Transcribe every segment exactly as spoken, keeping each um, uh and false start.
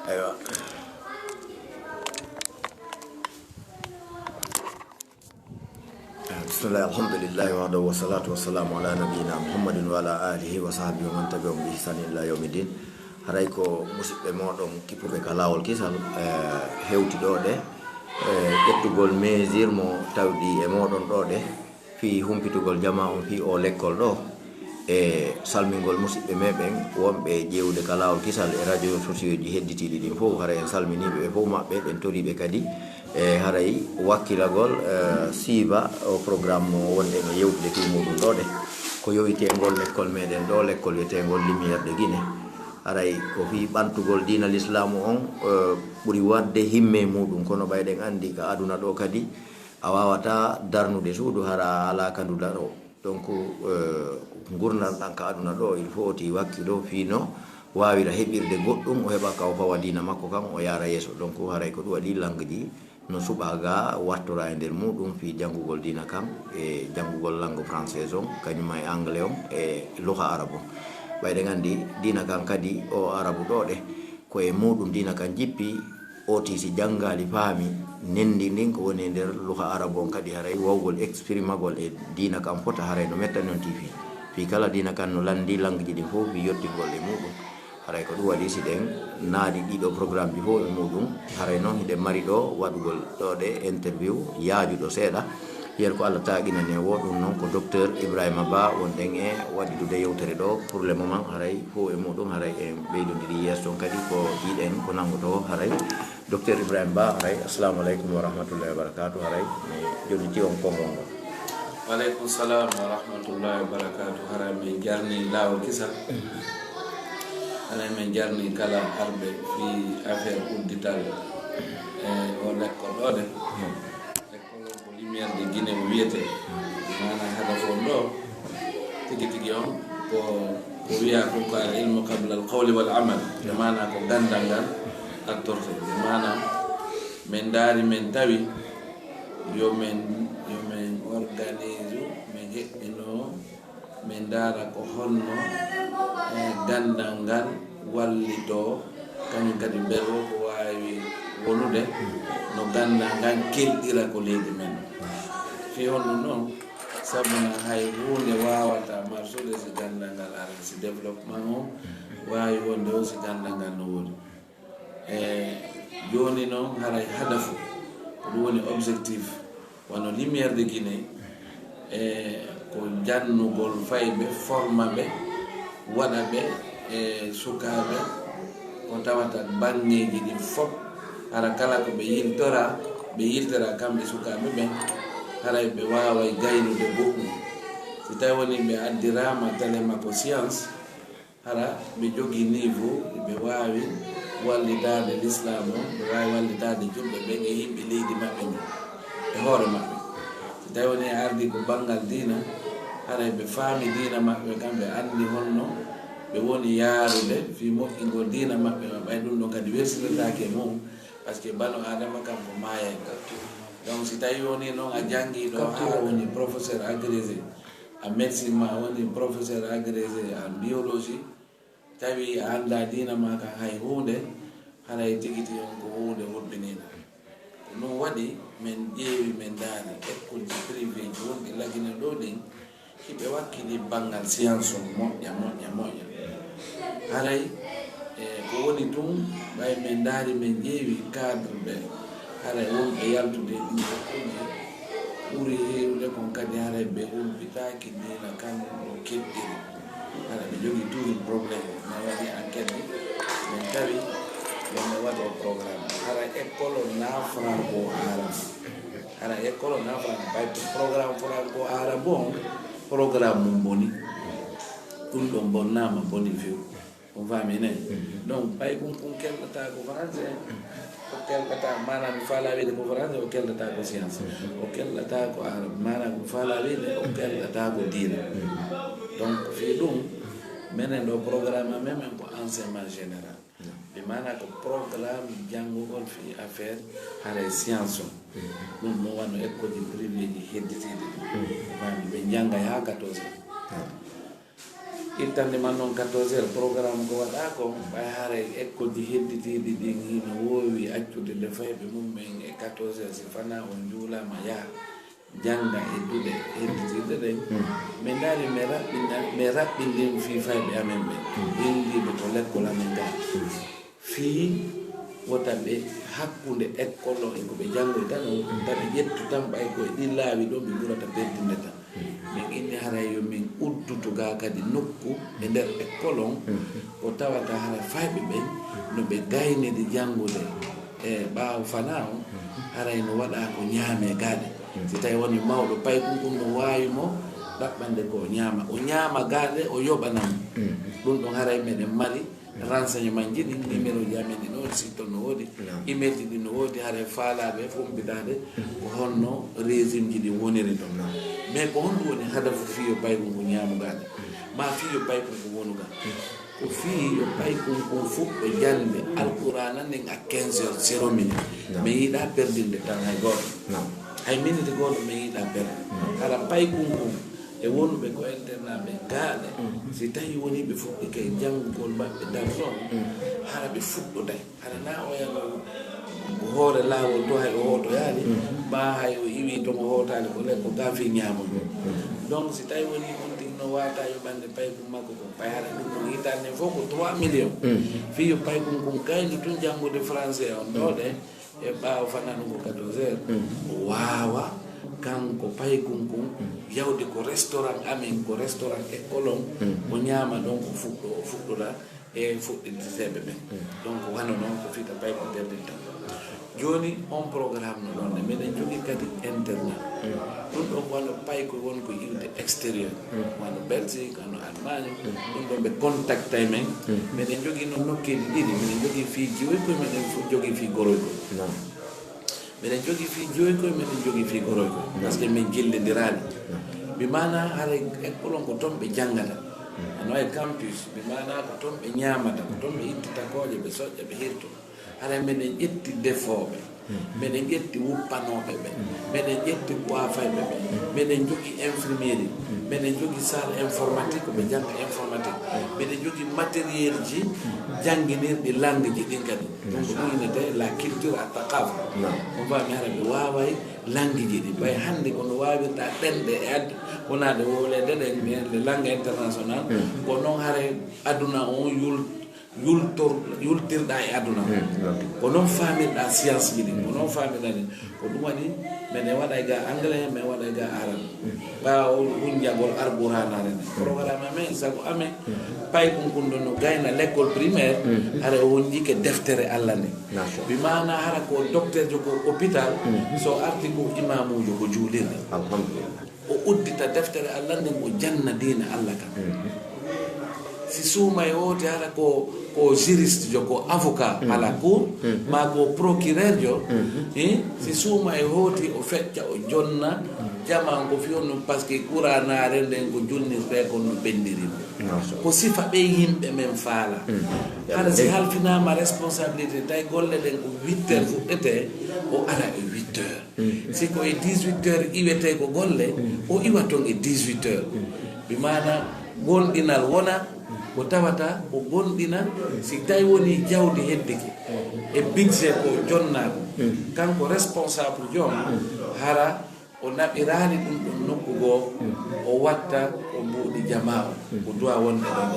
Aywa. Bismillah, alhamdulillahi wahdahu, wassalatu wassalamu ala nabiyyina Muhammadin wa ala alihi wa sahbihi wa man tabi'ahum bi ihsanin ila yawmiddin. Haray ko musiɓɓe moɗon kippuɓe ka laawol kisal, eh, hewti ɗo ɗe, eh, ƴettugol mesure mo tawdi e moɗon ɗo ɗe, fii humpitugol jamaa on fii o lekkol ɗo, e salmingol musiɓɓe meɗen wonɓe ƴeewude ka laawol kisal e radio sosiyoji hedditiiɗi ɗin fof. Haray en salminiiɓe ɓe fof maɓɓe, ɗen toriiɓe kadi e haray wakkilagol, eh, siiba o programme mo wonɗen e yewtude fii muɗum ɗo ɗe, ko yowiteengol lekkol meɗen ɗo, lekkol wiyeteengol Lumière de Guinée. Haray ko fii ɓantugol diina lislaamu on, eh, ɓuri waɗde himme muɗum, kono ɓay ɗen anndi ka aduna ɗo kadi a waawataa darnude suudu hara a alaa ka ndu daroo. Donc, eh, ngurndan ɗan ka aduna ɗo, il faut oti wakkilo fii no waawira heɓirde goɗɗum, o heɓa ka o fawa diina makko kan, o yaara yeeso. Donc, haray ko ɗum waɗi langue ji no suɓa ga wattora e nder muɗum fii janngugol diina kan, e janngugol langue française on, kañum e anglais on, e luha arabe on. Ɓay ɗen anndi diina kan kadi o arabu ɗo ɗe, ko e muɗum diina kan jippi, oti si janngaali faami, nenndi ndin ko woni e nder luha arabu on kadi haray wawgol exprimagol e diina kan fota haray no mettani on tiifi. Fii kala diina kan no lanndi langue ji ɗin fof fii yottingol e muɗum. Haray ko ɗum waɗi si ɗen naadi ɗiɗo programme ji fof e muɗum, haray noon hiɗen mari ɗo waɗugol ɗo ɗe interview yaajuɗo seeɗa. Yer ko Allah taaginani en wo ɗum noon ko docteur Ibrahima Ba wonɗen e waɗidude yewtere ɗo pour le moment, haray fof e muɗum haray en ɓeydondiri yeeso toon kadi ko yiɗen ko nanngoto haray. Docteur Ibrahima Ba, haray assalamu aleykum wa rahmatullahi wa barakatuh. Haray mi jonniti on konngol ngol. Waleykum salam wa rahmatullahi wa barakatuh. Haray min jarni laawol kisal. Haray min jarni kala arɓe fii affaire uddital e o lekkol ɗo ɗe. Lekkol on ko Lumière de Guinée o wiyetee. Maana hadafu on ɗo tigi tigi on ko, ko wiya ko, ko al ilmu qabla al qawli wal amal. Maana ko ganndal ngal artorte. Maana min ndaari, min tawi yo min, yo min organise, min heɓɓino, min ndaara ko honno, eh, ganndal ngal wallitoo, kañum kadi mbele ko waawi wonude no ganndal ngal kelɗira ko leydi men. Fii honɗum noon? Sabu na hay huunde waawataa marsude si ganndal ngal aray, si développement o waawi wonde o si ganndal ngal no woni. E jooni noon haray hadafu, ko ɗum woni objectif, wano Lumière de Guinée, e ko jannugol fayɓe, forma ɓe, waɗa ɓe e sukaaɓe, ko tawata baŋŋeeji ɗin fof, hara kala ko ɓe yiltora, ɓe yiltora kamɓe sukaaɓe ɓen, haray ɓe waaway gaynude goɗɗum. Si tawi woni ɓe addiraama télé makko science, hara ɓe jogii niveau, ɓe waawi wallitaade lislaam on, ɓe waawi wallitaade julɓe ɓen e yimɓe leydi maɓɓe ndin e hoore maɓɓe. Si tawi woni a ardii ko banngal diina, haray ɓe faami diina maɓɓe kan, ɓe anndi honno ɓe woni yaarude fii moƴƴingol diina maɓɓe, ɓay ɗum ɗon kadi welsinirtaake e mum, parce que banu Aadama kan ko maayay. Donc, si tawi woni noon a janngii ɗo haa a woni professeur agrégé, a médecine ma a woni professeur agrégé en biologie, tawi a anndaa diina ma kan hay huunde, haray tigi tigi on ko huunde hulɓiniinde. Ko ɗum waɗi min ƴeewi, min ndaari école ji privé ji wonɗi Lagine ɗo ɗin, hiɓe wakkili banngal science on moƴƴa, moƴƴa, moƴƴa. Haray, e, ko woni tun, ɓay min ndaari, min ƴeewi cadre ɓe, haray wonɓe yaltude e ɗin école ji, ɓuri heewude kon kadi haray ɓe hulɓitaaki diina kan no keɓɗiri. Hara ɓe jogii toujours problème. Min waɗi enquête ji, min tawi yo min waɗo programme. Hara école o na franco arabe. Hara école o na franco, ɓay programme franco arabe on, programme mum boni. Ɗum ɗon bonnaama, boni few. On faami ne? Donc, ɓay ɗum, ɗum kelɗata ko français, o kelɗata, maanaam mi faalaa wiide ko français, o kelɗata ko science, o kelɗata ko arabe, maanaam mi faalaa wiide o kelɗata ko diina. Donc, fii ɗum, menen ɗo programme amen men ko enseignement général. Ɓe maana ko programme janngugol fii affaire haray science on. Ɗum no wano école ji privé ji hedditiiɗi ɗum. Faami, ɓe janngay haa quatorze. Ittande man noon quatorze heures, programme ko waɗaa ko, ɓay haray ekkolji hedditiiɗi ɗin hino woowi accude nde fayɓe mum en e quatorze heures, si fanaa on njuulaama yaha jannga e duɗe hedditiiɗe ɗen. Mi ndaari, mi raɓɓinda, mi raɓɓindin fii fayɓe amen ɓen, winndiiɓe to lekkol amen ngal. Fii wota ɓe hakkunde ekkol on e ko ɓe janngoyta non, ta ɓe ƴettu tan ɓay ko e ɗin laawi ɗoo ɓe ɓurata perdinde tan. Min inni haray yo min uddutu gaa kadi nokku e nder ekkol on, ko tawata haray fayɓe ɓen no ɓe gayniri janngude e ɓaawo fanaa on, haray no waɗaa ko ñaamee gaa ɗe. Si tawi woni mawɗo paykun kun no waawi mo ɗaɓɓande ko o ñaama, o ñaama gaa ɗe, o yoɓana mo. Ɗun ɗon haray meɗen mari renseignement ji ɗin, numéro ji amen ɗin on, site on no woodi, email ji ɗin no woodi, haray faalaaɓe fof mbitaade ko honno régime ji ɗin woniri ɗon. Mais ko honɗum woni hadafu fii yo paykun kun ñaamu gaa ɗe? Maa fii yo paykun kun wonu gaa? Ko fii yo paykun kun fuɗɗo jannde Alqur'aana nden à quinze heures zéro minute. Mi yiɗaa perdinde tan hay gooto. Hay minute gooto mi yiɗaa perde. Hara paykun kun e wonuɓe ko internat ɓe gaa ɗe, si tawi woni ɓe fuɗɗike e janngugol maɓɓe darson, hara ɓe fuɗɗoday. Hara naa o yano ko hoore laawol to hay o hootoyaali, maa hay o iwii to mo hootaali ko lekko gaa fii ñaamugol. Donc, si tawi woni on tigi no waawataa yoɓande paykun makko kon, ɓay hara ɗun ɗon hitaande fof ko trois millions. Fii yo paykun kun gayni tun janngude français on ɗoo ɗe, e ɓaawo fanaa ɗun ko quatorze heures, o waawa kanko paykun kun yawde ko restaurant amen, ko restaurant école on, o ñaama ɗon ko fuɗɗo, o fuɗɗora e fuɗɗinteteeɓe ɓen. Donc, wano non ko fii ta paykun perdinta. Jooni, on programme no ɗon ne, meɗen jogii kadi internat. Ɗun ɗon wano payko won ko iwde extérieur, wano Belgique, wano Allemagne, ɗun ɗon ɓe contactay men. Meɗen jogii non nokkeeji ɗiɗi, meɗen jogii fii jiwoykoy, meɗen fu-, jogii fii goroykoy. Meɗen jogii fii jiwoykoy, meɗen jogii fii goroykoy. Parce que min jillindiraali. Bi maanaa haray école on ko ton ɓe janngata. Ano e campus, bi maanaa ko ton ɓe ñaamata, ko ton ɓe ittata kooƴe, ɓe soƴƴa, ɓe hirto. Haray meɗen ƴetti defooɓe, meɗen ƴetti wuppanooɓe ɓe, meɗen ƴetti kuwafayɓe ɓe, meɗen jogii infirmieri, meɗen jogii salle informatique, ko ɓe jannga informatique, meɗen jogii matériel ji jannginirɗi langue ji ɗin kadi. Donc, ɗum innetee la culture, a thaqafa. On faami, hara ɓe waaway langue ji ɗi. Ɓay hannde kono waawirta ɗenɗe e addu, wonaade wowleede ɗen, ɗen, les langues internationales, ko non haray aduna on yul-, yultor-, yultirɗa e aduna. Ko non faamirɗa science ji ɗin, ko non faamirɗa ɗin. Ko ɗum waɗi, meɗen waɗa e ga anglais, meɗen waɗa e ga arabe. Ɓaawo hunjagol Alqur'aanaare nden. Programme amen, sago amen, paykun kun ɗon no gayna l'école primaire, hara o wonjike deftere Alla nden. Bi maanaa hara ko docteur jo ko hôpital, so arti ko imaamuujo ko juulirde. Alhamdulillah. O uddita deftere Alla nden, o janna diina Alla kan. Si suuma e hooti hara ko, ko juriste jo, ko avocat à la cour, maa ko procureur jo, eh, si suuma e hooti o fecca, o jonna, jamaa on ko fii honɗum, parce que Qur'aanaare nden ko junnirtee kon no ɓenndiri mo. Ko sifa ɓe yimɓe men faala. Hara si halfinaama responsabilité, tawi golle ɗen ko huit heures fuɗɗetee, o ara e huit heures. Si ko e dix-huit heures iwetee ko golle, o iwa ton e dix-huit heures. Bi maanaa, gonɗinal wona ko tawata ko gonɗinal, si tawi woni jawdi heddike e budget ko jonnaa ko, kanko responsable jo on, hara o naɓiraali ɗum ɗon nokku goo, o watta o mbuuɗi jamaa on. Ko duwa wonde ɗon.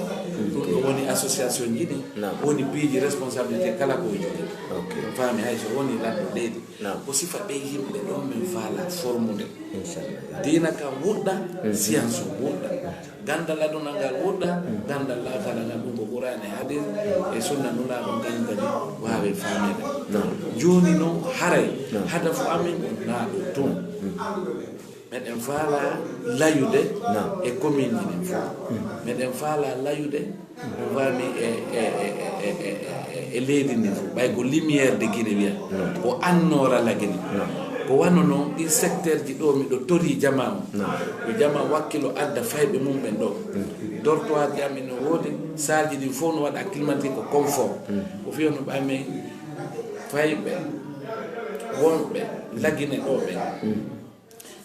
Ɗum ɗo woni association ji ɗi, woni piiji responsabilité kala ko o jogii. On faami, hay so woni lanɗo leydi. Ko sifa ɓe yimɓe ɗon min faala formude. Diina kan wuɗɗa, science o wuɗɗa. Ganndal aduna ngal wuɗɗa, ganndal laakara ngal ɗum ko Qur'aana e hadiis e sunna Nulaaɗo on kañum kadi waawee faameede. Jooni noon haray hadafu amen ko naa ɗo tun. Meɗen faala layude e commune ji ɗin fof. Meɗen faala layude, on faami, e, e, e leydi ndin fof. Ɓay ko lumière de Guinée wiya, ko annoora la Guinée. Ko wano noon ɗin secteur ji ɗo miɗo torii jamaa on. Yo jamaa wakkilo adda fayɓe mum ɓen ɗo. Dortoir ji amen no woodi, salle ji ɗin fof no waɗa climatique ko confort. Ko fii no ɓay men fayɓe wonɓe la Guinée ɗo ɓen.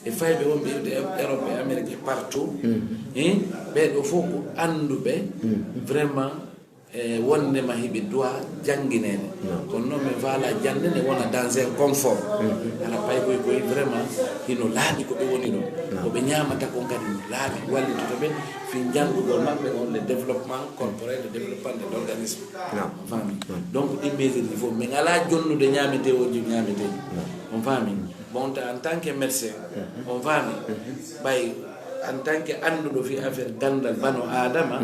E fayɓe wonɓe iwde Europe e Amérique e partout, ɓee ɗo fof ko annduɓe vraiment e wonde ma hiɓe duwa janngineede. Kono noon min faala jannde nde wona dans un confort. Hara paykoy koy vraiment hino laaɓi ko ɓe woni ɗo. Ko ɓe ñaamata kon kadi no laaɓi, wallitoto ɓe fii janngugol maɓɓe on, le développement corporel, le développement de l'organisme. Faami? Donc ɗin mesure ji fof min alaa jonnude ñaametee o jo ñaametee. On faami? Bon, en tant que médecin, on faami? Ɓay en tant que annduɗo fii affaire ganndal bano Aadama,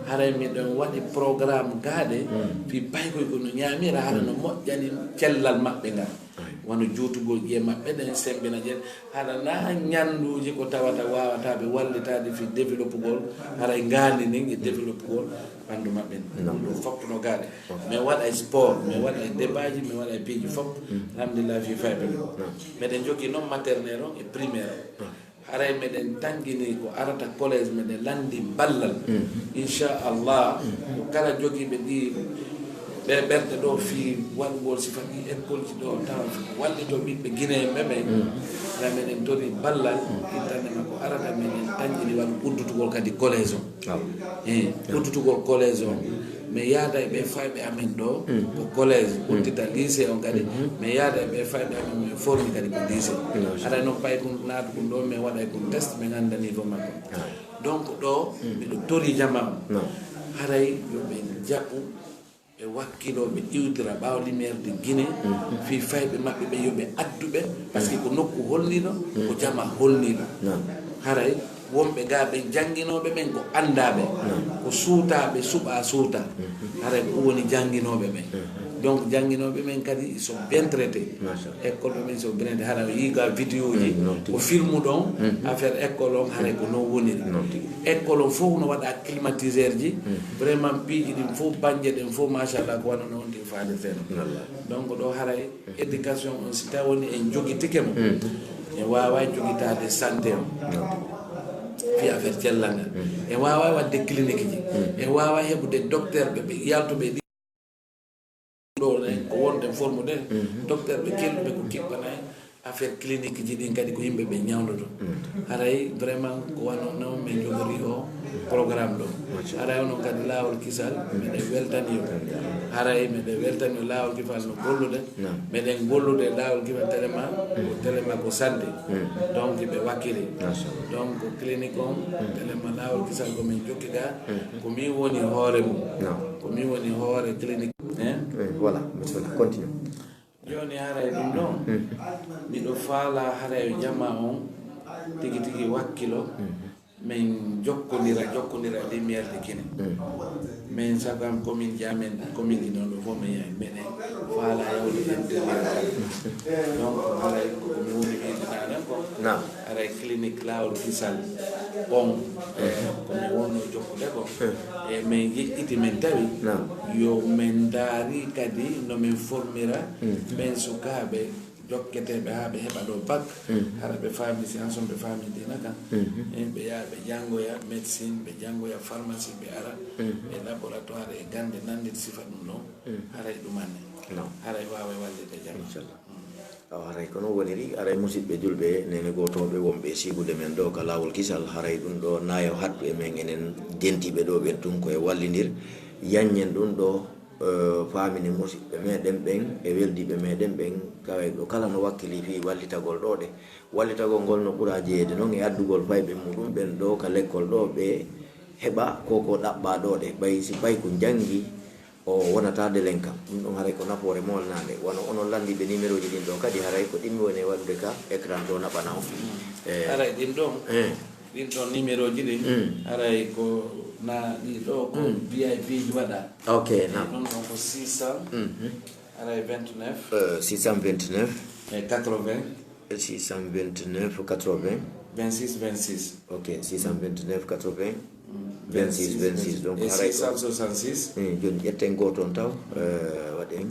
haray miɗen waɗi programme gaaɗe fii paykoy ko no ñaamira, hara no moƴƴani cellal maɓɓe ngal. Wano juutugol ƴiye maɓɓe ɗen, semmbina ƴiye, hara na ñannduuji ko tawata waawata ɓe wallitaade fii développugol, haray ngaandi ndin e développugol ɓanndu maɓɓe. Ɗum ɗo fof no gaaɗe. Mi waɗa e sport, mi waɗa e débatji, mi waɗa e piiji fof. Alhamdulillah, fii fayɓe ɓe. Meɗen jogii noon maternelle on e primaire on. Haray meɗen tanngini ko arata collège, meɗen lanndi ballal. Inchallah, ko kala jogiiɓe ɗi ɓe ɓerɗe ɗo fii waɗugol sifa ɗi école ji ɗo, tawa ko wallito ɓiɓɓe Guinéen ɓe ɓen. Haray meɗen tori ballal, ittande ma ko arata, meɗen tanngini waɗu uddutugol kadi collège on. Eyi, uddutugol collège on. Mi yaada e ɓe fayɓe amen ɗo ko collège, uddita lycée on kadi. Mi yaada e ɓe fayɓe amen, mi formi kadi ko lycée. Haray noon paykun naatu kun ɗo, mi waɗa e kun test, mi annda niveau makko. Donc ɗo miɗo tori jama on. Haray yo ɓe jaɓu ɓe wakkiloo, ɓe iwtira ɓaawo Lumière de Guinée, fii fayɓe maɓɓe ɓe yo ɓe addu ɓe, parce que ko nokku holniiɗo, ko jama holniiɗo. Haray wonɓe ga ɓen jannginooɓe ɓen ko anndaaɓe, ko suutaaɓe, suɓaa suuta. Haray ko ɗum woni jannginooɓe ɓen. Donc jannginooɓe ɓen kadi ils sont bien traités. École ɓe ɓen sont bien traités. Hara o yii ga vidéo ji, ko filmu ɗon, affaire école on, haray ko non woniri. École on fof no waɗa climatiseur ji. Vraiment piiji ɗin fof, bannje ɗen fof, machallah, ko wano non ɗin faalirtee non. Donc ɗo haray éducation on, si tawi woni en jogitike mo, en waaway jogitaade santé on. Fii affaire cellal ngal. En waaway waɗde clinique ji. En waaway heɓude docteur ɓe, ɓe yaltuɓe ɗi ɗo ne, ko wonde formude. Docteur ɓe kelɗuɓe ko kiɓɓanay affaire clinique ji ɗin kadi ko yimɓe ɓe ñawndoto. Haray vraiment ko wano non min jogori o programme ɗo. Haray onon kadi Laawol Kisal, miɗen weltani o. Haray miɗen weltani o, Laawol Kisal no gollude. Miɗen gollude Laawol Kisal, télé ma, ko télé ma ko santé. Donc ɓe wakkili. Donc clinique on, télé ma Laawol Kisal ko min jokki ga. Ko min woni hoore mum. Ko min woni hoore clinique. Hein? Eh, voilà, mbiɗa foti continue. Jooni haray ɗum ɗon, miɗo faalaa haray jama on tigi tigi wakkilo, min jokkondiraa, jokkondiraa Lumière de Guinée. Min sabu am commune ji amen, commune ji non ɗo fof min yahi, miɗen faalaa yahude intérieur. Donc haray ko mi woni wiide naane ko. Haray clinique Laawol Kisal on, eh, ko mi wonno jokkude ko. E min yeƴƴiti, min tawi yo min ndaari kadi no min formira ɓen sukaaɓe jokketeeɓe haa ɓe heɓa ɗo bac. Hara ɓe faami science on, ɓe faami diina kan. Ɓe yaha ɓe janngoya médecine, ɓe janngoya pharmacie, ɓe ara e laboratoire e gannde nanndi sifa ɗum ɗon. Haray ɗumanne. Haray waaway wallitde jama. Inchallah. Awa, haray ko non woniri, haray musidɓe julɓe, nene gootooɓe wonɓe e siigude men ɗo ka Laawol Kisal, haray ɗum ɗo naayo haɗtu e men enen dentiiɓe ɗo ɓen tun ko e wallindir. Yaññen ɗum ɗo, eh, faamini musidɓe meɗen ɓen e weldiiɓe meɗen ɓen, kaway ɗo kala no wakkili fii wallitagol ɗo ɗe. Wallitagol ngol no ɓura jeyeede non e addugol fayɓe muɗum ɓen ɗo ka lekkol ɗo, ɓe heɓa ko ko ɗaɓɓaa ɗo ɗe. Ɓay si ɓay ko njanngi, o wonata delenka. Ɗum ɗon haray ko nafoore moolnaande. Wano onon lanndiiɓe numéro ji ɗin ɗo kadi, haray ko ɗimmi woni e waɗude ka écran ɗo naɓana on. Eh. Haray ɗin ɗon, eh, ɗin ɗon numéro ji ɗin, mm, haray ko na ɗi ɗo ko, mm, V I P ji waɗa. Ok, naam. Ɗin ɗon ɗon ko six cents, mhm, haray vingt-neuf. Euh, six cent vingt-neuf. E quatre-vingts. Six cent vingt-neuf quatre-vingts. Vingt-six vingt-six. Ok, six cent vingt-neuf quatre-vingts. Mm. Vingt-six vingt-six. Donc, e haray six cent soixante-six. Eh, jooni ƴetten gooto on taw, eh, waɗen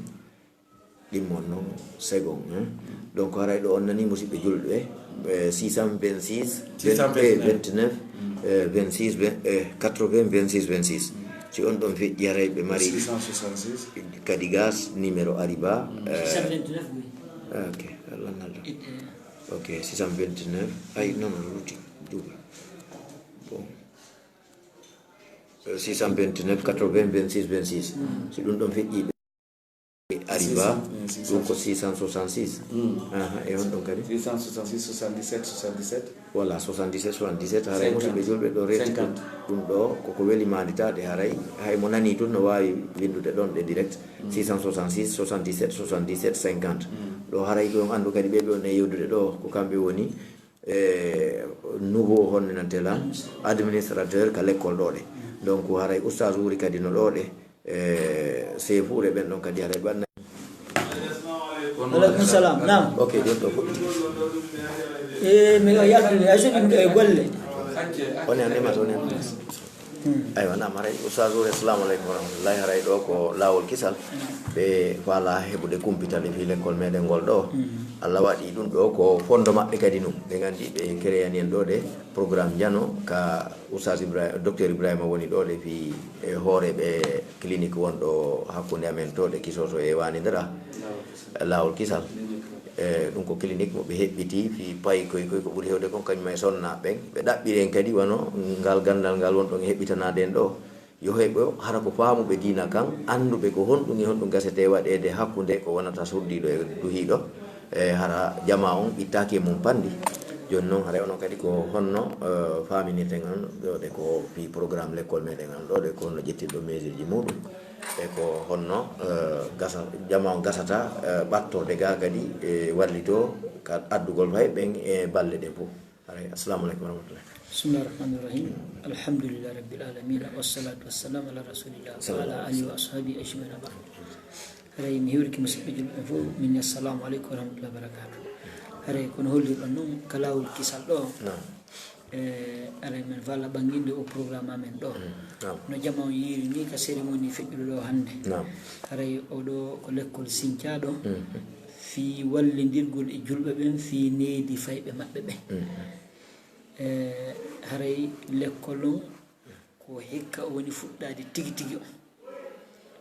ɗimmon non second, hein. Donc, haray ɗo on nani musidɓe julɓe, eh, six cent vingt-six, six cent vingt-neuf. Vingt-neuf, eh, vingt-six, vingt, eh, quatre-vingts, vingt-six vingt-six. Si on ɗon feƴƴi, haray ɓe mari six cent soixante-six. Kadi gas, numéro Ariba, mm, eh, six cent vingt-neuf, oui. Ok, Allah naldo. Et, euh, Ok, six cent vingt-neuf. Ay, non, non, lutti. Double. Bon. Euh, six cent vingt-neuf, quatre-vingts, vingt-six, vingt-six. Si ɗum ɗon feƴƴi, ɓe arriva, six cent vingt-six, ɗum ko six cent soixante-six. Aha, e on ɗon kadi? Six cent soixante-six, soixante-dix-sept, soixante-dix-sept. Voilà, soixante-dix-sept, soixante-dix-sept, haray musidɓe julɓe ɗo reeti ɗum. Ɗum ɗo koko weli maanditaade, haray hay mo nanii tun no waawi winndude ɗon ɗe direct. Six cent soixante-six, soixante-dix-sept, soixante-dix-sept, cinquante. Ɗo haray ko on anndu kadi ɓe ɓe on e yewdude ɗo, ko kamɓe woni e nouveau honne nantela administrateur ka lekkol ɗo ɗe. Donc haray oustaz wuri kadi no ɗo ɗe, e seefuure ɓen ɗon kadi haray ɓanna. Aleykum salam. Naam. Ok, joni ɗo fuɗɗi. E mi o yaltude ay so ɗum ɗo e golle. On e annemas, on e annemas. Aywa, naam, haray oustaz wuri, assalamu aleykum warahmatullahi. Haray ɗo ko laawol kisal. Ɓe faala heɓude kumpital e fii lekkol meɗen ngol ɗo. Allah waɗi ɗum ɗo ko fondo maɓɓe kadi num. Ɓe nganndi ɓe kereyani en ɗo ɗe programme njano ka oustaz Ibrahima, docteur Ibrahima woni ɗo ɗe fii e hooreeɓe clinique wonɗo hakkunde amen to ɗe kisoso e wanidira laawol kisal. E ɗum ko clinique mo ɓe heɓɓiti fii payi koy koy ko ɓuri hewde kon kañum e sonna ɓen. Ɓe ɗaɓɓiri en kadi wano ngal ganndal ngal wonɗon e heɓɓitanaade en ɗo. Yo heɓo hara ko faamuɓe diina kan, annduɓe ko honɗum e honɗum gasete waɗeede hakkunde ko wonata surdiiɗo e duhiiɗo. E hara jama on ɓittaaki e mum panndi. Jooni noon, haray onon kadi ko honno, eh, faaminirten on ɗo ɗe ko fii programme lekkol meɗen on ɗo ɗe ko honno ƴettirɗo mesure ji muɗum? E ko honno, eh, gasa-, jama on gasata, eh, ɓattorde ga kadi e wallito ka addugol fay ɓen e balle ɗen fof? Haray, assalamu aleykum warahmatullahi. بسم الله الرحمن الرحيم. الحمد لله رب العالمين، والصلاة والسلام على رسول الله وعلى آله وأصحابه أجمعين، وبعد. Haray mi hiwrike musidɓe julɓe ɓen fof, min assalamu aleykum warahmatullahi wabarakatuh. Haray kono hollirɗon noon ka laawol kisal ɗo. Naam. E, haray men fala ɓanginde o programme amen ɗo. Naam. No jama on yiiri ni ka cérémonie feƴƴuɗo ɗo hannde. Naam. Haray oɗo ko lekkol sincaɗo. Fii wallindirgol e julɓe ɓen, fii needi fayɓe maɓɓe ɓen. E, haray lekkol on ko hikka o woni fuɗɗaade tigi tigi on.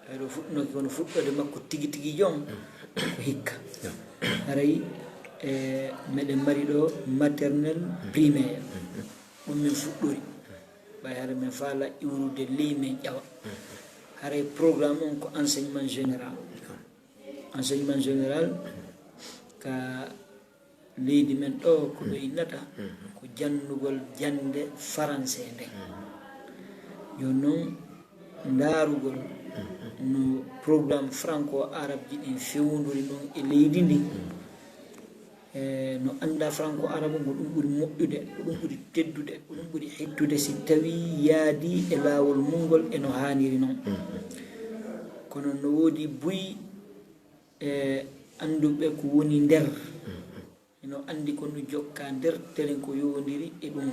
Haray o fuɗɗinoke kono fuɗɗoode makko tigi tigi jon ko hikka. Haray, e, meɗen mari ɗo maternelle, primaire. Ɗum min fuɗɗori. Ɓay hara men faala iwrude ley men ƴawa. Haray programme on ko enseignement général. Enseignement général ka leydi men ɗo ko ɗo innata ko jannugol jannde faranse nden. Jooni noon, ndaarugol no programme franco arabe ji ɗin fewndori noon e leydi ndi, e no annda franco arabe ngo ɗum ɓuri moƴƴude, ko ɗum ɓuri teddude, ko ɗum ɓuri hittude si tawi yaadi e laawol mum ngol e no haaniri noon. Kono no woodi buy e annduɓe ko woni nder, ino anndi ko no jokka nder telen ko yowondiri e ɗum.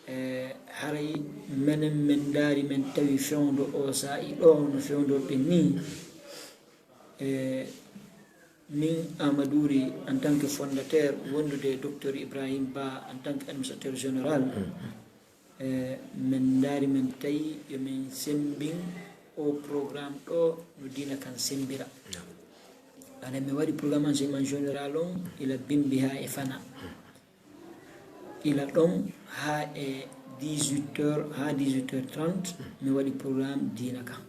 E, haray menen men ndaari men tawi fewndo o saa'i ɗo no fewndorɗen ni. E, min Amadou Ry en tant que fondateur, wondude e docteur Ibrahim Ba en tant que administrateur général. E, men ndaari men tawi yo men semmbin o programme ɗo no diina kan semmbira. Ana mi waɗi programme enseignement général on ila bimbi haa e fana. Ila ɗon haa e dix-huit heures, haa dix-huit heures trente, mi waɗi programme diina kan.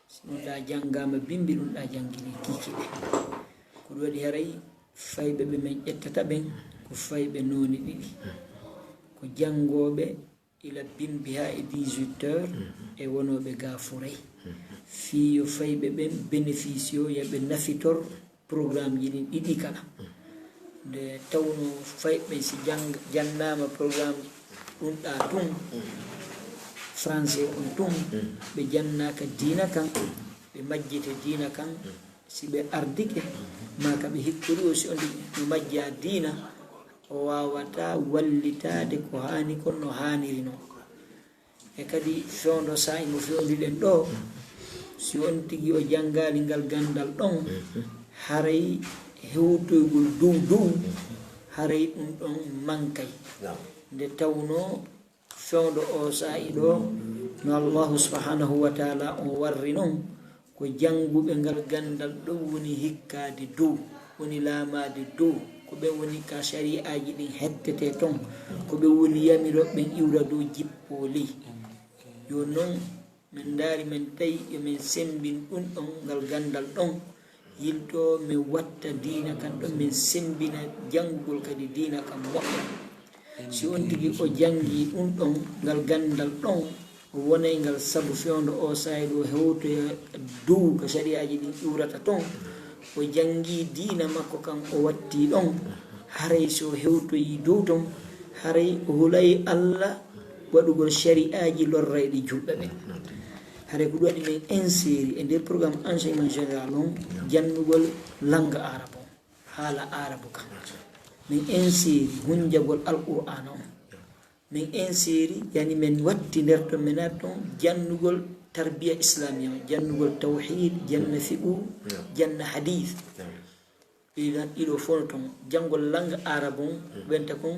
Si ɗum ɗa janngaama bimbi, ɗum ɗa janngini kiikiiɗe. Ko ɗum waɗi haray fayɓe ɓe men ƴettata ɓen ko fayɓe noone ɗiɗi. Ko janngooɓe ila bimbi haa e dix-huit heures e wonooɓe ga furay. Fii yo fayɓe ɓen bénéficier, yo ɓe nafitor programme ji ɗin ɗiɗi kala. Nde tawno fayɓe si jang-, jannaama programme ɗum ɗa tun, français on tun, ɓe jannaaka diina kan, ɓe majjete diina kan, si ɓe ardike, maa ka ɓe hikkori o si on no majja diina, o waawata wallitaade ko haani kon no haaniri non. E kadi fewndo saa'i mo fewndiɗen ɗo, si on tigi o janngaali ngal ganndal ɗon, haray hewtoygol dow dow, haray ɗum ɗon mankay. Naam. Nde tawno fewndo o saa'i ɗo, no Allahu subhanahu wa ta'ala on warri non, ko jannguɓe ngal ganndal ɗon woni hikkaade dow, woni laamaade dow, Ko ɓen woni ka shari'aaji ɗin hettete ton. Ko ɓe woni yamirooɓe ɓen iwra dow jippoo ley. Yo non, men ndaari, men tawi yo men sembin ɗun ɗon, ngal ganndal ɗon. Yiltoo men watta diina kan ɗon, men sembina janngugol kadi diina kan moƴƴa. Si on tigi o janngii ɗun ɗon, ngal ganndal ɗon, o wonay ngal sabu fewndo o saa'i ɗo hewtoya dow ka shari'aaji ɗin iwrata ton. O janngii diina makko kan o wattii ɗon. Haray si o hewtoyii dow ton, haray o hulay Alla waɗugol shari'aaji lorrayɗi julɓe ɓen. Haray ko ɗun waɗi men insérer e nder programme enseignement général on jannugol langue arabe on, haala arabu kan. Men insérer hunjagol Alqur'aana on. Men insérer, yani men watti nder ton, men naati ton jannugol tarbiya islamiya on, jannugol tawhid, janna fiqhu, janna hadith. Ɗiɗo, ɗiɗo fof no ton. Janngol langue arabe on, wenta kon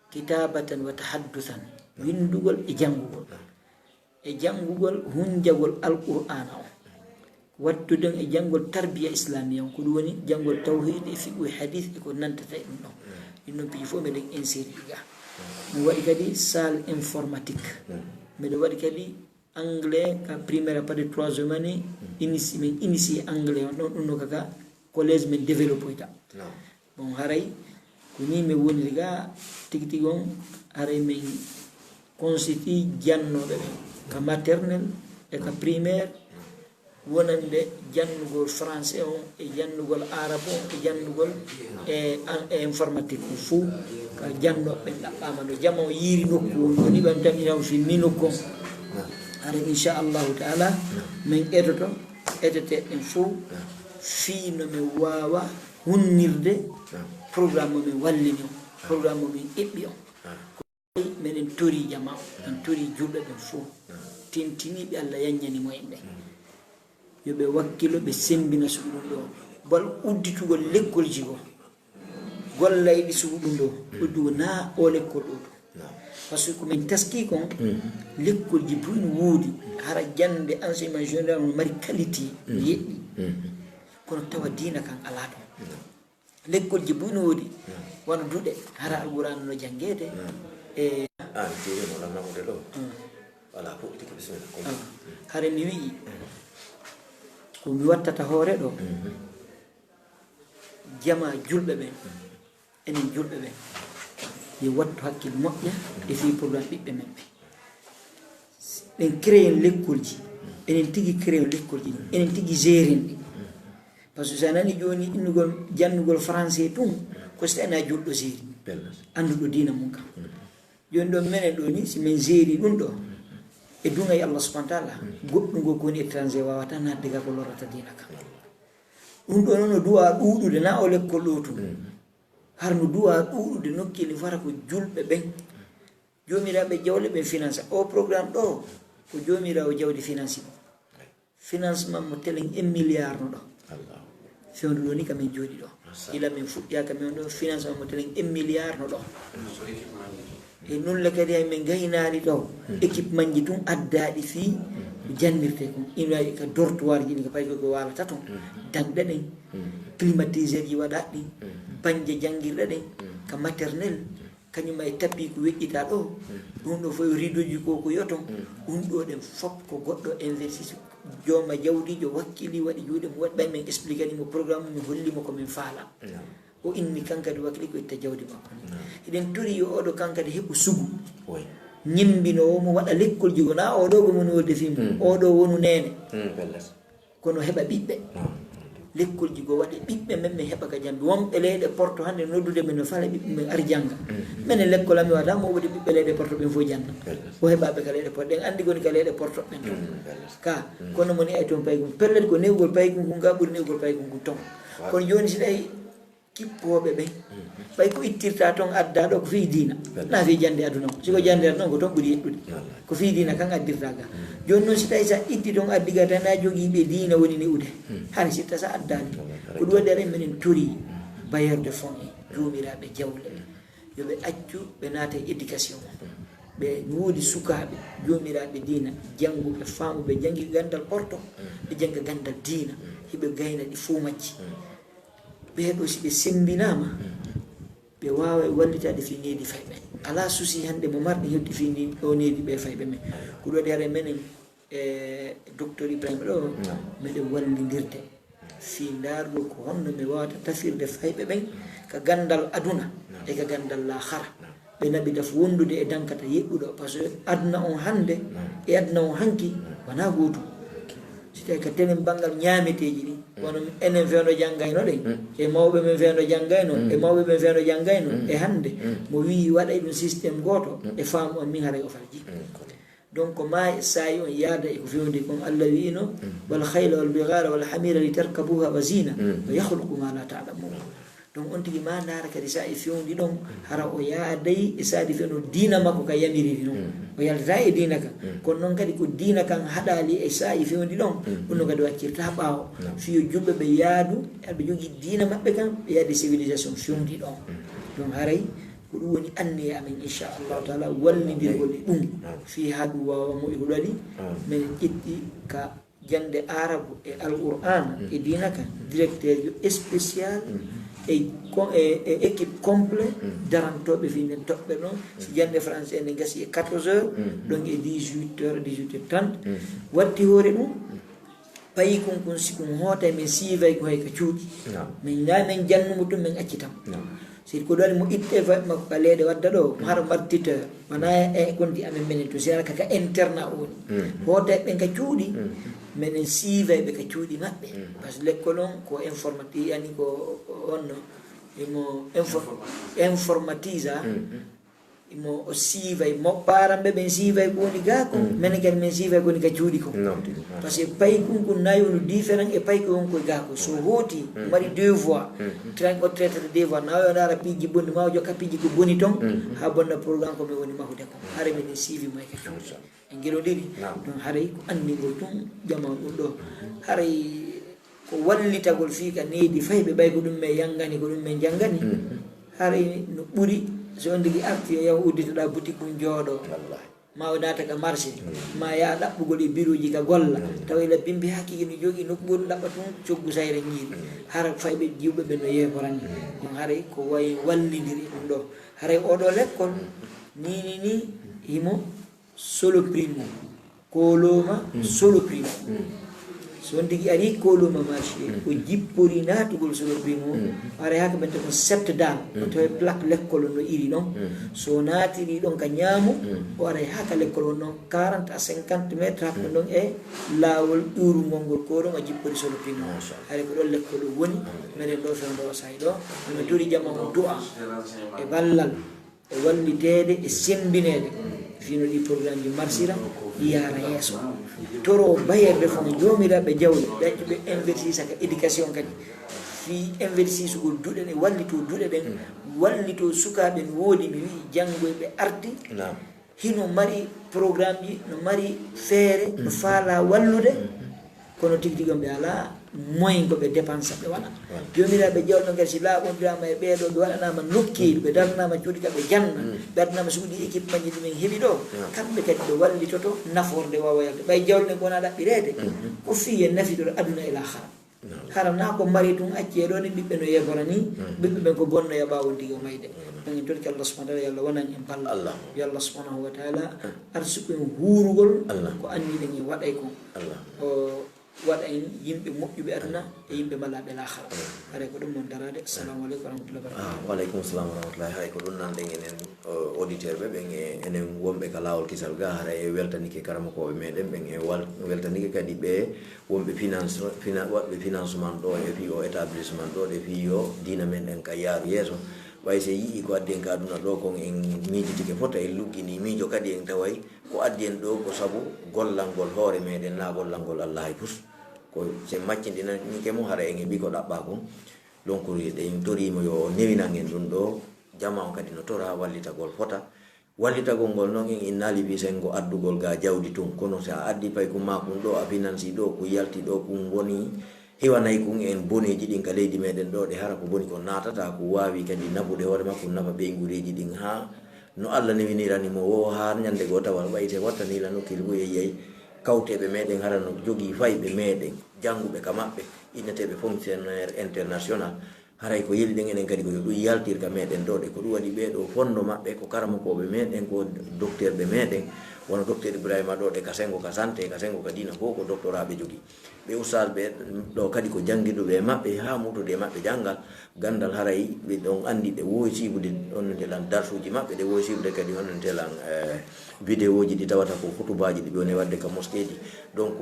kitabatan wa tahaddusan, winndugol e janngugol. E janngugol hunjagol Alqur'aana on. Wattude e janngol tarbiya islamiya on, ko ɗun woni janngol tawhid e fiqhu e hadith e ko nantata e ɗun ɗon. Ɗin ɗon piiji fof meɗen insérer ɗi ga. Mi waɗi kadi salle informatique. Meɗen waɗi kadi anglais ka primaire à partir de trois heures mani, initié, men initié anglais on ɗon, ɗun no kaka collège men développoyta. Bon, haray ko nii men woniri ga tigi tigi on, haray men constitué jannooɓe ɓen ka maternelle e ka primaire, wonande jannugol français on e jannugol arabe on e jannugol e, e informatique on fof, ka jannooɓe ɓen ɗaɓɓaama no jama o yiiri nokku on, woni ɓen tan ina on fimmi nokku on. Haray, inchallahu taala, men etoto, etete ɓen fof, fii no men waawa hunnirde programme mo men wallini on, programme mo men eɓɓi on. Ko meɗen torii jamaa on, men torii julɓe ɓen fof, tintiniiɓe Alla yaññani mo en ɓen. Yo ɓe wakkilo, ɓe semmbina sugu ɗun ɗoo. Bal udditugol lekkolji goo. Gollayɗi sugu ɗun ɗoo. Uddugo naa o lekkol ɗoo ɗoo. Parce que ko men taskii kon, lekkolji buy no woodi. Hara jannde enseignement général no mari qualité, no yeɗɗi. Kono tawa diina kan alaa ton. Lekkolji buy no woodi, wano duɗe, hara Alqur'aana no janngeede. E Ah, mi jeeyi mo, lamlammude ɗoo. Voilà, fuɗɗitike, bisimilla. Hare mi wi'i, ko mi wattata hoore ɗoo, jamaa julɓe ɓen, enen julɓe ɓen, yo wattu hakkil moƴƴa e fii programme ɓiɓɓe men ɓen. Ɓen créer lekkolji, enen tigi créer lekkolji ɗin, enen tigi gérer ɗi. Parce que si a nani jooni innugol, jannugol français tun, ko si tawii a julɗo gérer, annduɗo diina mun kan. Jooni ɗoo menen ɗoo ni, si men gérer ɗun ɗoo, e duŋay Allah subhanahu wa taala, goɗɗun goo ko woni étranger waawata naatde ga ko lorrata diina kan. Ɗun ɗoo non no duwaa ɗuuɗude, naa o lekkol ɗoo tun. Har no duwaa ɗuuɗude nokkeeli fota ko julɓe ɓen. Joomiraaɓe jawle ɓen finance. O programme ɗoo, ko joomiraawo jawdi finance mo. Financement mo telen un milliard no ɗoo. Fewndo ɗoo ni ka men jooɗi ɗoo. Ila men fuɗɗiya ka men ɗoo, financement mo telen un milliard no ɗoo. E nun le kadi hay men gaynaali ɗoo. Équipement ji tun addaaɗi fii ko jannirtee kon. Ina waɗi ka dortoir ji ɗin, ka pay ko waalata ton. Daŋɗe ɗen. Climatiseur ji waɗaaɗi ɗin. Bannje janngirɗe ɗen. Ka maternelle. Kañum e tapis ko weƴƴitaa ɗoo. Ɗun ɗoo fof yo rideauji ko, ko yoton. Ɗun ɗoo ɗen fof ko goɗɗo investir. Jooma jawdiijo wakkili waɗi juuɗe mum, waɗi ɓay men expliquer ni mo programme, min holli mo ko min faala. O inni kan kadi wakkili ko itta jawdi makko ni. Hiɗen torii yo oo ɗoo kan kadi heɓu sugu. Ñemmbinoowo mo waɗa lekkolji goo, naa oo ɗoo ko mo woni wodde fii mum. Oo ɗoo wonu neene. Kono heɓa ɓiɓɓe. Lekkolji goo waɗe ɓiɓɓe men, men heɓa ka janndu. Wonɓe leyɗe Porto hannde noddude men no fala ɓiɓɓe men ari jannga. Menen lekkol amen wata mo wodi ɓiɓɓe leyɗe Porto ɓen fof janna. O heɓaɓe ka leyɗe Porto. Ɗen anndi goni ka leyɗe Porto ɓen ton. Ka, kono moni ay ton paykun. Pellet ko newgol paykun kun ga ɓuri newgol paykun kun ton. Kono jooni si tawi kippooɓe ɓen. Ɓay ko ittirta ton adda ɗoo ko fii diina. Naa fii jannde aduna on. Si ko jannde aduna on ko ton ɓuri yeɗɗude. Ko fii diina kan addirta ga. Jooni non si tawi sa itti ton addi ga tan a jogii ɓe diina woni ne ude. Hari si tawi sa addaani. Ko ɗun waɗi aray menen torii bailleur de fonds en, joomiraaɓe jawle. Yo ɓe accu ɓe naata e éducation. Ɓe no woodi sukaaɓe, joomiraaɓe diina, jannguɓe, faamuɓe, janngi ganndal Porto, ɓe jannga ganndal diina, hiɓe gayna ɗi fow majji. Ɓee ɗoo si ɓe semmbinaama, ɓe waawa wallitaade fii needi fayɓe. Alaa susi hannde mo marɗi heddi fii ndi ɗo needi ɓe fayɓe men. Ko ɗum waɗi hare menen e docteur Ibrahima ɗo, meɗen wallindirde fii ndaargol ko honno mi waawata tafirde fayɓe ɓen ka ganndal aduna e ka ganndal laahara. Ɓe naɓi daf wondude e dankata yeɗɗuɗo, parce que aduna on hannde e aduna on hanki wonaa gootum. Si tawi ka tenen banngal ñaameteeji ɗin, kono enen fewndo janngayno ɗen, e mawɓe men fewndo janngayno, e mawɓe men fewndo janngayno, e hannde, mo wi'i waɗay ɗum système gooto, e faamu am min haray o farji. Donc, ma e saa'i on yaada e ko fewndi kon, Allah wi'ino, "Wal khayla wal bighala wal hamira li tarkabuha wa zina, wa yakhluqu ma la ta'lamun." Donc, on tigi ma ndaara kadi saa'i fewndi ɗon, hara o yaaday e saadi fewndo diina makko ka yamiriri non. O yaltata e diina kan. Kono non kadi ko diina kan haɗaali e saa'i fewndi ɗon, ɗum no kadi waccirta ɓaawo. Fiyo julɓe ɓe yaadu, aɓe jogii diina maɓɓe kan, ɓe yaadi civilisation fewndi ɗon. Donc, haray ko ɗum woni anniya amen, inchallahu taala, wallindirgol e ɗum. Fii haa ɗum waawa moƴƴude waɗi, men ƴetti ka jannde Aarabu e Alqur'aana e diina kan, directeur jo spécial e, e, e équipe complet darantooɓe fii nden toɓɓere ɗon. Si jannde français ene gasi e quatorze heures, donc e dix-huit heures, dix-huit heures trente, watti hoore ɗum, payi kun kun si kun hootay men siivay ko hay ka cuuɗi. Min ngaa men jannumo tun men accitam. Si ko ɗon mo itte fa-, makko ka leeɗe wadda ɗo, mo haɗa martiteur, wona e konti amen menen to, si hara ka, ka internat o woni. Hootay ɓen ka cuuɗi, menen siivay ɓe ka cuuɗi maɓɓe. Parce que lekkol on ko informati-, yani ko, ko honno, imo info-, informatisa, imo o siivay, mo paramɓe ɓen siivay ko woni gaa ko, menen kadi men siivay ko woni ka cuuɗi ko. Parce que payi kun kun nayi woni différent e payi ko woni ko gaa ko. So hooti, mari deux voies, train o traité de deux voies, na o ndaara piiji bonni, ma o jokka piiji ko boni ton, haa bonna programme ko men woni mahude ko. Hare men siivi may ka cuuɗi. En gelondiri, donc haray ko anndingol tun jamaa ɗum ɗo. Haray ko wallitagol fii ka needi fayɓe, ɓay ko ɗum men yanngani, ko ɗum men janngani. Haray no ɓuri, so on tigi arti, yo yahu udditoɗaa butik mum jooɗoo. Ma o naata ka marché, ma yaa ɗaɓɓugol e biroji ka golla. Tawa ila bimbi hakkiki no jogii nokku goɗɗo ɗaɓɓa tun coggu sayre njiiɗi. Hara fayɓe jiwɓe ɓe no yeeborani. Donc haray ko way wallindiri ɗum ɗo. Haray oɗo lekkol, ni, ni, ni, himo solo primo. Koloma solo primo. So on tigi ari koloma marché, o jippori naatugol solo primo, o aray haka ɓen ko sept dan, o tawi plaque lekkol on no iri ɗon. So naatiri ɗon ka ñaamo, o aray haka lekkol on ɗon quarante à cinquante mètres, hakkunde ɗon e laawol ɗuurungol ngol, ko ɗon o jippori solo primo. Haray ko ɗon lekkol o woni, meɗen ɗo fewndo o sa'i ɗo, no tori jama on du'a e ballal. E walliteede e semmbineede fii no ɗii programmeji marsira, ɗi yaara yeeso. Toro bailleur de fonds, joomiraaɓe jawle, ɓe accu ɓe investir ka éducation kadi. Fii investisugol duɗe ɗen, wallitoo duɗe ɗen, wallitoo sukaaɓe no woodi, mi wi'i janngoyɓe arti. Hino mari programmeji, no mari feere, no faalaa wallude. Kono tigi tigi on ɓe alaa moyen ko ɓe dépensa ɓe waɗa. Joomiraaɓe jawle kadi si laaɓondiraama e ɓee ɗoo, ɓe waɗanaama nokkeeli, ɓe daranaama cuuɗi ka ɓe janna, ɓe adanaama suuɗi équipement ji ɗi men heɓi ɗoo, kamɓe kadi ɓe wallitoto nafoore nde waawa yalde. Ɓay jawle ɗen ko wonaa ɗaɓɓireede, ko fii en nafitoto aduna e laahara. Hara naa ko mari tun acci e ɗoo ni ɓiɓɓe no yeebora ni, ɓiɓɓe ɓen ko bonno ya ɓaawo tigi o mayde. Ɗon en torki Allah subhanahu wa taala, yo Allah wonan en balla. Yo Allah subhanahu wa taala arsuku en huurugol ko anniɗen en waɗay kon. O waɗa en yimɓe moƴƴuɓe aduna e yimɓe malaaɓe laahara. Haray ko ɗum mon daraade. Assalamu aleykum wa rahmatullahi wa barakatuh. Ah, wa aleykum salam wa rahmatullahi. Haray ko ɗum nanɗen enen, o, auditeur ɓe ɓen e enen wonɓe ka laawol kisal ga, haray e weltanike karamokooɓe meɗen ɓen, e wal-, weltanike kadi ɓe wonɓe finance, fina-, waɗɓe financement ɗo e fii o établissement ɗo, ɗe fii yo diina men ɗen ka yaaru yeeso. Ɓay si en yi'i ko addi en ka aduna ɗo kon en miijitike fota, en luggini miijo kadi en taway ko addi en ɗo ko sabu gollangol hoore meɗen, naa gollangol Allah hay fus. Ko si en maccinɗinanike mo, hara en heɓi ko ɗaɓɓa kon. Donc, eɗen toriimo yo newinan en ɗum ɗo, jamaa on kadi no tora wallitagol fota. Wallitagol ngol non en innaali fii sengo addugol ga jawdi tun, kono si a addi pay kun ma kun ɗo, a finansi ɗo, kun yalti ɗo, kun woni hiwanay kun en boneeji ɗin ka leydi meɗen ɗo, ɗe hara ko boni kon naatata, kun waawi kadi nafude hoore makko, nafa ɓeynguureeji ɗin haa no Allah newinirani mo wo haa ñande goo tawa ɓay si wattani la nokkiire goo yeeyay kawteeɓe meɗen hara no jogii fayɓe meɗen, jannguɓe ka maɓɓe, inneteeɓe fonctionnaire international. Haray ko yeli ɗen enen kadi ko yo ɗum yaltir ka meɗen ɗo ɗe. Ko ɗum waɗi ɓee ɗo fondo maɓɓe ko karamokooɓe meɗen, ko docteurɓe meɗen, wano docteur Ibrahima ɗo ɗe ka sengo ka santé, ka sengo ka diina fof ko doctorat ɓe jogii. Ɓe ustaas ɓe ɗo kadi ko janngiduɓe e maɓɓe haa mutude e maɓɓe janngal, ganndal haray ɓe ɗon anndi ɗe woowi siibude onnete lan darsuuji maɓɓe, ɗe woowi siibude kadi onnete lan, eh, vidéoji ɗi tawata ko khutubaaji ɗi ɓe woni waɗde ka moskeeji. Donc,